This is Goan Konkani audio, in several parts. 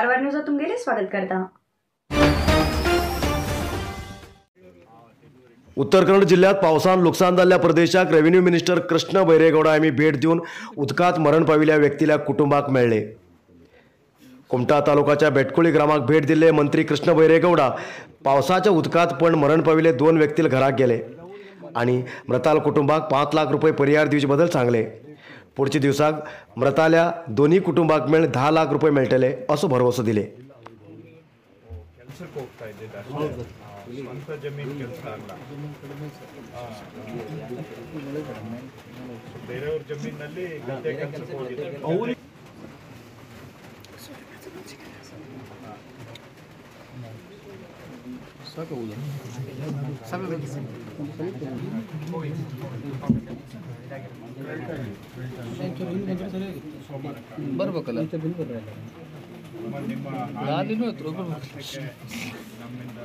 कारवार न्यूजात तुमगेले स्वागत करता। उत्तर कन्नड जिल्ह्यात पावसान लुकसान जाल्ल्या प्रदेशाक रेव्हेन्यू मिनिस्टर कृष्ण बैरेगौडा यांनी भेट दिवन उदकांत मरण पाविल्ल्या व्यक्तील्या कुटुंबाक मेळ्ळे। कुमटा तालुकाच्या बेटकुळी ग्रामाक भेट दिल्ले मंत्री कृष्ण बैरेगौडा पावसाच्या उदकांत पण मरण पाविल्ले 2 व्यक्ती घराक गेले आणि मृताल कुटुंबाक 5 लाख रुपये परिहार दिवचे बदल सांगले। पुढच्या दिवसाक मृताल्या दोन्ही कुटुंबाक मेळ 10 लाख रुपये मेळटले असो भरवसो दिले। ಸ್ವಂತ ಜಮೀನು ಕೆಲಸ ಅಲ್ಲ, ಬೇರೆಯವ್ರ ಜಮೀನಲ್ಲಿ ಗದ್ದೆ ಕೆಲಸಕ್ಕೆ ಹೋಗಿದ್ದಾರೆ। ಬರ್ಬೇಕಲ್ಲ ನಿಮ್ಮ ನಮ್ಮಿಂದ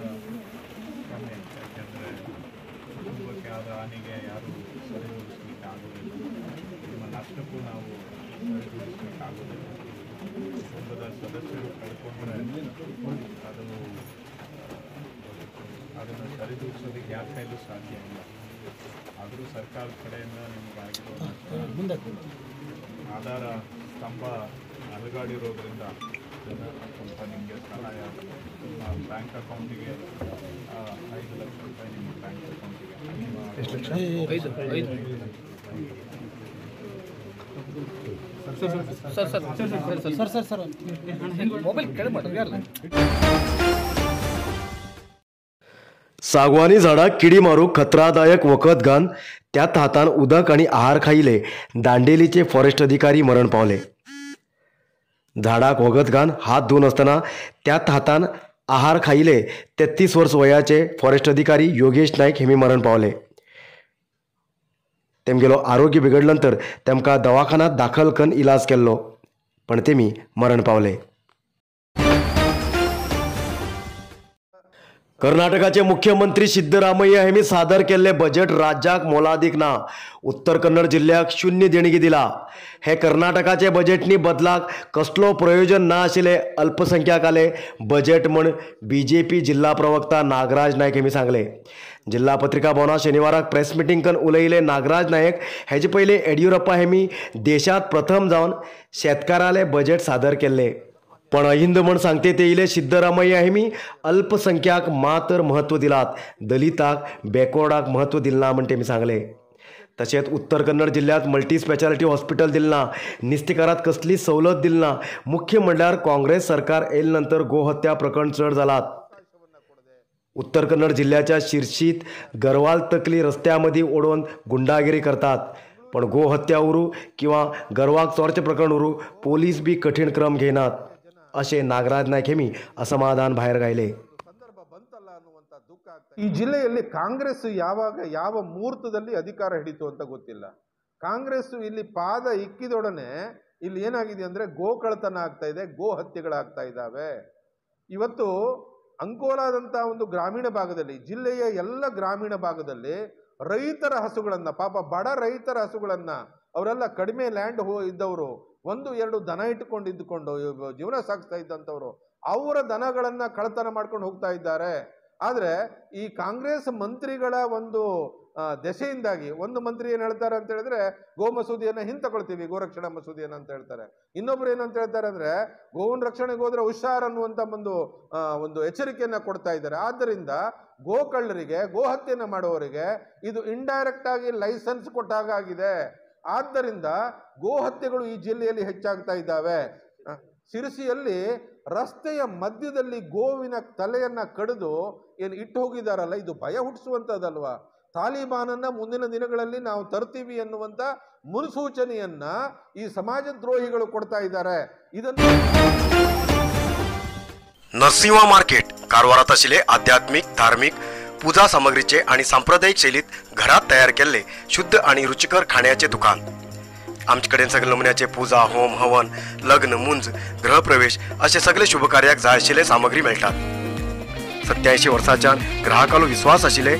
ಕಮ್ಮಿ, ಯಾಕೆಂದರೆ ಕುಟುಂಬಕ್ಕೆ ಆದ ಹಾನಿಗೆ ಯಾರೂ ಸರಿದೂಗಿಸ್ಲಿಕ್ಕೆ ಆಗೋದಿಲ್ಲ, ನಿಮ್ಮ ನಷ್ಟಕ್ಕೂ ನಾವು ಸರಿದೂಗಿಸ್ಲಿಕ್ಕೆ ಆಗೋದಿಲ್ಲ। ಕುಟುಂಬದ ಸದಸ್ಯರು ಕಳ್ಕೊಂಡ್ರೆ ಅದು ಅದನ್ನು ಸರಿದೂಗಿಸೋದಕ್ಕೆ ಯಾರ ಕೈಲೂ ಸಾಧ್ಯ ಇಲ್ಲ। ಆದರೂ ಸರ್ಕಾರದ ಕಡೆಯಿಂದ ನಿಮಗಾಗಿರೋ ಆಧಾರ ಸ್ತಂಭ ಅಲುಗಾಡಿರೋದ್ರಿಂದ ಸ್ವಲ್ಪ ನಿಮಗೆ ಸಹಾಯ, ನಿಮ್ಮ ಬ್ಯಾಂಕ್ ಅಕೌಂಟಿಗೆ 5 ಲಕ್ಷ ರೂಪಾಯಿ ನಿಮ್ಮ ಬ್ಯಾಂಕ್ ಅಕೌಂಟಿಗೆ सागवानी झाडाक किडी मारूंक खतरादायक वखद घालून त्यात हातान उदक आनी आहार खायिल्ले दांडेलीचे फॉरेस्ट अधिकारी मरण पावले। झाडाक वखद घालून हात धुवन आसतना त्यात हातान आहार खायिल्ले 33 वर्स वयाचे फॉरेस्ट अधिकारी योगेश नायक हेमी मरण पावले। तेमगेलो आरोग्य बिगडले नंतर तेमकां दवाखान्यांत दाखल करून इलाज केल्लो, पण तेमी मरण पावले। कर्नाटकाचे मुख्यमंत्री सिद्धरामय्या हेमी सादर केल्ले बजेट राज्याक मोलादीक ना। उत्तर कन्नड जिल्ह्याक 0 देणगी दिला। हे कर्नाटकाचे बजेटनी बदलाक कसलो प्रयोजन ना आशिल्ले अल्पसंख्याकाले बजेट म्हण बीजेपी जिल्हा प्रवक्ता नागराज नायक हेमी सांगले। जिल्हा पत्रिका भवनात शनिवाराक प्रेस मिटींग करून उलयिल्ले नागराज नायक हेजे पयलीं येडियुरप्पा हेमी देशांत प्रथम जावन शेतकाराले बजेट सादर केल्ले, पण अहिंद म्हण सांगते ते इले सिद्धरामय्या हेमी अल्पसंख्याक मात्र महत्व दिलात, दलिताक बॅकवर्डाक महत्व दिलें ना म्हण तेमी सांगले। तशेंच उत्तर कन्नड जिल्ह्यात मल्टी स्पेशालिटी हॉस्पिटल दिलें ना, निस्तेकारात कसली सवलत दिली ना। मुख्य म्हणल्यार काँग्रेस सरकार येयले नंतर गोहत्या प्रकरण चड जालात। उत्तर कन्नड जिल्ह्याच्या शिर्शीत गरवाल तकली रस्त्या मदीं ओडोवन गुंडागिरी करतात, पण गोहत्या उरूं किंवा गरवाक चोरचें प्रकरण उरूं पोलीस बी कठीण क्रम घेनात अशें नागराज नायक हेमी असमाधान भायर गायले। ಈ ಜಿಲ್ಲೆಯಲ್ಲಿ ಕಾಂಗ್ರೆಸ್ ಯಾವಾಗ ಯಾವ ಮುಹೂರ್ತದಲ್ಲಿ ಅಧಿಕಾರ ಹಿಡಿತು ಅಂತ ಗೊತ್ತಿಲ್ಲ. ಕಾಂಗ್ರೆಸ್ ಇಲ್ಲಿ ಪಾದ ಇಕ್ಕಿದೊಡನೆ ಇಲ್ಲಿ ಏನಾಗಿದೆ ಅಂದರೆ ಗೋಕಳತನ ಆಗ್ತಾ ಇದೆ, ಗೋ ಹತ್ಯೆಗಳಾಗ್ತಾ ಇದ್ದಾವೆ. ಇವತ್ತು ಅಂಕೋಲಾದಂಥ ಒಂದು ಗ್ರಾಮೀಣ ಭಾಗದಲ್ಲಿ, ಜಿಲ್ಲೆಯ ಎಲ್ಲ ಗ್ರಾಮೀಣ ಭಾಗದಲ್ಲಿ ರೈತರ ಹಸುಗಳನ್ನು, ಪಾಪ ಬಡ ರೈತರ ಹಸುಗಳನ್ನು, ಅವರೆಲ್ಲ ಕಡಿಮೆ ಲ್ಯಾಂಡ್ ಇದ್ದವರು, 1-2 ದನ ಇಟ್ಟುಕೊಂಡು ಇದ್ದುಕೊಂಡು ಜೀವನ ಸಾಗಿಸ್ತಾ ಇದ್ದಂಥವರು, ಅವರ ದನಗಳನ್ನು ಕಳ್ಳತನ ಮಾಡ್ಕೊಂಡು ಹೋಗ್ತಾ ಇದ್ದಾರೆ. ಆದರೆ ಈ ಕಾಂಗ್ರೆಸ್ ಮಂತ್ರಿಗಳ ಒಂದು ದೆಸೆಯಿಂದಾಗಿ ಒಂದು ಮಂತ್ರಿ ಏನು ಹೇಳ್ತಾರೆ ಅಂತ ಹೇಳಿದ್ರೆ ಗೋ ಮಸೂದಿಯನ್ನು ಹಿಂತಕೊಳ್ತೀವಿ, ಗೋರಕ್ಷಣಾ ಮಸೂದಿಯನ್ನು ಅಂತ ಹೇಳ್ತಾರೆ. ಇನ್ನೊಬ್ರು ಏನಂತ ಹೇಳ್ತಾರೆ ಅಂದರೆ ಗೋವಿನ ರಕ್ಷಣೆಗೆ ಹೋದರೆ ಹುಷಾರ್ ಅನ್ನುವಂಥ ಒಂದು ಒಂದು ಎಚ್ಚರಿಕೆಯನ್ನು ಕೊಡ್ತಾ ಇದ್ದಾರೆ. ಆದ್ದರಿಂದ ಗೋಕಳ್ಳರಿಗೆ, ಗೋ ಹತ್ಯೆಯನ್ನು ಮಾಡುವವರಿಗೆ ಇದು ಇಂಡೈರೆಕ್ಟ್ ಆಗಿ ಲೈಸೆನ್ಸ್ ಕೊಟ್ಟಾಗಿದೆ. ಆದ್ದರಿಂದ ಗೋ ಹತ್ಯೆಗಳು ಈ ಜಿಲ್ಲೆಯಲ್ಲಿ ಹೆಚ್ಚಾಗ್ತಾ ಇದ್ದಾವೆ. ಸಿರಸಿಯಲ್ಲಿ ರಸ್ತೆಯ ಮಧ್ಯದಲ್ಲಿ ಗೋವಿನ ತಲೆಯನ್ನು ಕಡಿದು ಏನು ಇಟ್ಟು ಹೋಗಿದ್ದಾರಲ್ಲ, ಇದು ಭಯ ಹುಟ್ಟಿಸುವಂಥದ್ದಲ್ವಾ? ತಾಲಿಬಾನನ್ನು ಮುಂದಿನ ದಿನಗಳಲ್ಲಿ ನಾವು ತರ್ತೀವಿ ಎನ್ನುವಂಥ ಮುನ್ಸೂಚನೆಯನ್ನು ಈ ಸಮಾಜ ದ್ರೋಹಿಗಳು ಕೊಡ್ತಾ ಇದ್ದಾರೆ. ಇದನ್ನು नरसिंहा मार्केट कारवारात आशिल्ले आध्यात्मिक, धार्मिक पूजा सामग्रीचे आणि सांप्रदायिक शैलीत घरात तयार केल्ले शुद्ध आणि रुचिकर खाण्याचे दुकान. आमचे कडेन सगळे नमुन्याचे पूजा, होम, हवन, लग्न, मुंज, गृहप्रवेश असे सगळे शुभकार्याक जाय आशिल्ले सामग्री मेळटात. 87 वर्सांच्यान ग्राहकालो विश्वास आशिल्ले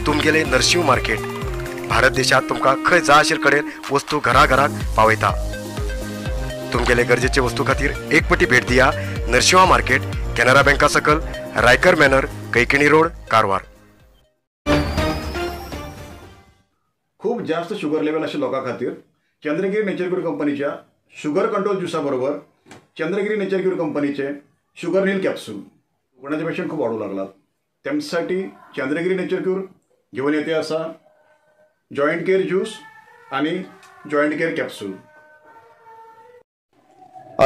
तुमगेले नरसिंह मार्केट भारत देशात तुमकां खंय जाय आशिल्ले कडेन वस्तू घरा घराक पावयता. तुमगेले गरजेचे वस्तू खातीर एक पटी भेट दिया नरशिंवा मार्केट, कॅनरा बँका सकल, रायकर मॅनर, कैकिणी रोड, कारवार. खूप जास्त शुगर लेवल अशा लोकां खातीर चंद्रगिरी नेचर क्यूर कंपनीच्या शुगर कंट्रोल ज्युसा बरोबर चंद्रगिरी नेचर क्यूर कंपनीचे शुगर नील कॅप्सूल कोणाचे पेशंट खूप वाडू लागलात त्यांच्यासाठी चंद्रगिरी नेचर क्यूर घेऊन येते असा जॉईंट केअर ज्यूस आणि जॉईंट केअर कॅप्सूल.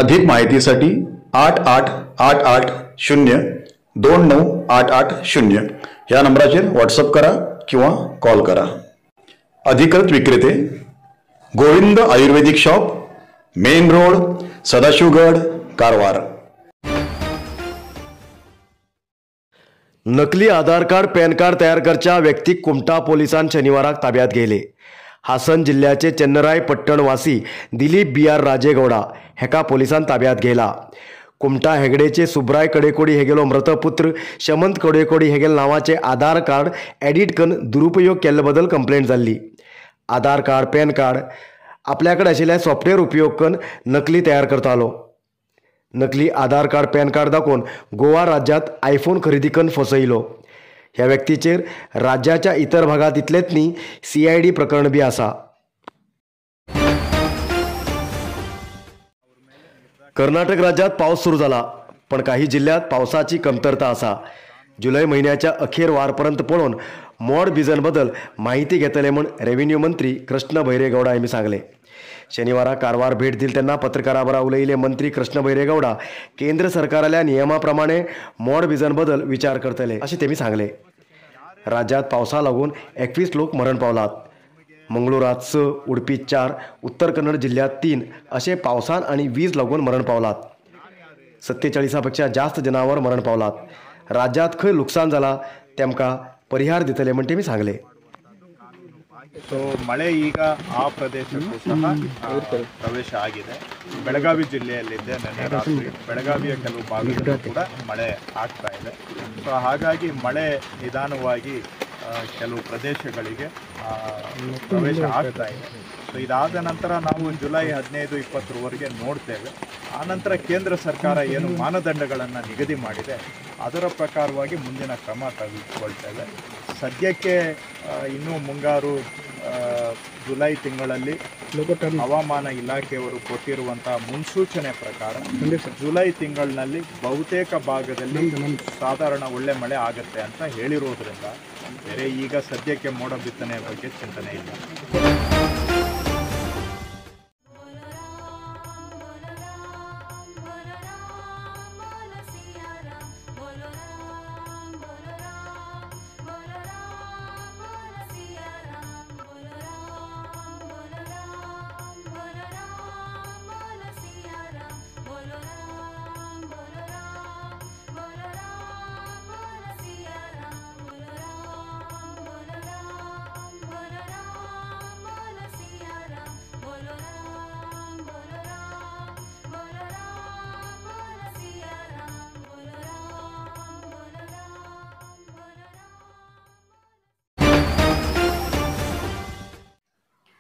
अधिक माहितीसाठी 888 8 0 2 9 8 8 0 या नंबराचेर व्हॉट्सअप करा किंवा कॉल करा. अधिकृत विक्रेते Govind Ayurvedic shop, main road, Sadashivgad, Karwar. नकली आधार कार्ड, पॅन कार्ड तयार करच्या व्यक्तीक कुमठा पोलिसान शनिवाराक ताब्यात घेतले. हासन जिल्ल्याचे चेन्नराय पट्टणवासी दिलीप बी are Rajegowda हेका पोलिसान ताब्यात घेतला. कुमठा हेगडेचे सुब्राय कडेकोडी हेगेलो मृतपुत्र शमंत कडेकोडी हेगेल नावाचे आधार कार्ड एडिट करून दुरुपयोग केल्ले बद्दल कंप्लेंट जाल्ली. आधार कार्ड, पॅन कार्ड आपल्याकडे आशिल्ल्या सॉफ्टवेअर उपयोग करून नकली तयार करतालो. नकली आधार कार्ड, पॅन कार्ड दाखोवन गोवा राज्यात आयफोन खरेदी करून फसयलो. ह्या व्यक्तीचेर राज्याच्या इतर भागात इतलेच न्ही CID प्रकरण बी आसा. कर्नाटक राज्यात पावस सुरू जाला, पण काही जिल्ह्यात पावसाची कमतरता आसा. जुलय म्हयन्याच्या अखेर वारपर्यंत पळोवन मोड बिजन बद्दल माहिती घेतले म्हूण रेव्हेन्यू मंत्री कृष्ण भैरेगौडा यांनी सांगले. शनिवारा कारवार भेट दिली तेन्ना पत्रकारां बरोबर उलयले मंत्री कृष्ण भैरेगौडा केंद्र सरकाराल्या नियमा प्रमाणे मोड बिजन बद्दल विचार करतले अशें तेमी सांगले. राज्यात पावसा लागून 21 लोक मरण पावलात. मंगळुरात 6, उडपी 4, उत्तर कन्नड जिल्ह्यात 3 असे पावसान आणि वीज लागून मरण पावलात. 47 पेक्षा जास्त जनावर मरण पावलात. राज्यात खंय लुकसाण जाला तेमकां परिहार दितले म्हण तेमी सांगले. ಸೊ ಮಳೆ ಈಗ ಆ ಪ್ರದೇಶಕ್ಕೂ ಸಹ ಪ್ರವೇಶ ಆಗಿದೆ. ಬೆಳಗಾವಿ ಜಿಲ್ಲೆಯಲ್ಲಿದ್ದೆ ನಿನ್ನೆ ರಾತ್ರಿ. ಬೆಳಗಾವಿಯ ಕೆಲವು ಭಾಗದಲ್ಲೂ ಕೂಡ ಮಳೆ ಆಗ್ತಾ ಇದೆ. ಸೊ ಹಾಗಾಗಿ ಮಳೆ ನಿಧಾನವಾಗಿ ಕೆಲವು ಪ್ರದೇಶಗಳಿಗೆ ಪ್ರವೇಶ ಆಗ್ತಾ ಇದೆ. ಸೊ ಇದಾದ ನಂತರ ನಾವು ಜುಲೈ 15-20ರವರೆಗೆ ನೋಡ್ತೇವೆ. ಆನಂತರ ಕೇಂದ್ರ ಸರ್ಕಾರ ಏನು ಮಾನದಂಡಗಳನ್ನು ನಿಗದಿ ಮಾಡಿದೆ ಅದರ ಪ್ರಕಾರವಾಗಿ ಮುಂದಿನ ಕ್ರಮ ತೆಗೆದುಕೊಳ್ತೇವೆ. ಸದ್ಯಕ್ಕೆ ಇನ್ನೂ ಮುಂಗಾರು ಜುಲೈ ತಿಂಗಳಲ್ಲಿ ಹವಾಮಾನ ಇಲಾಖೆಯವರು ಕೊಟ್ಟಿರುವಂಥ ಮುನ್ಸೂಚನೆ ಪ್ರಕಾರ ಜುಲೈ ತಿಂಗಳಿನಲ್ಲಿ ಬಹುತೇಕ ಭಾಗದಲ್ಲಿ ಸಾಧಾರಣ ಒಳ್ಳೆ ಮಳೆ ಆಗುತ್ತೆ ಅಂತ ಹೇಳಿರೋದ್ರಿಂದ ಬೇರೆ ಈಗ ಸದ್ಯಕ್ಕೆ ಮೋಡ ಬಿತ್ತನೆ ಬಗ್ಗೆ ಚಿಂತನೆ ಇಲ್ಲ.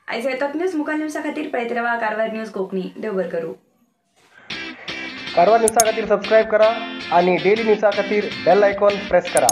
आयज येतात न्यूज मुखार न्यूजा खातीर पळयत रावा कारवार न्यूज कोंकणी. देव बरें करूं. कारवार न्यूजा खातीर सबस्क्रायब करा आणि डेली न्यूजा खातीर बेल आयकॉन प्रेस करा.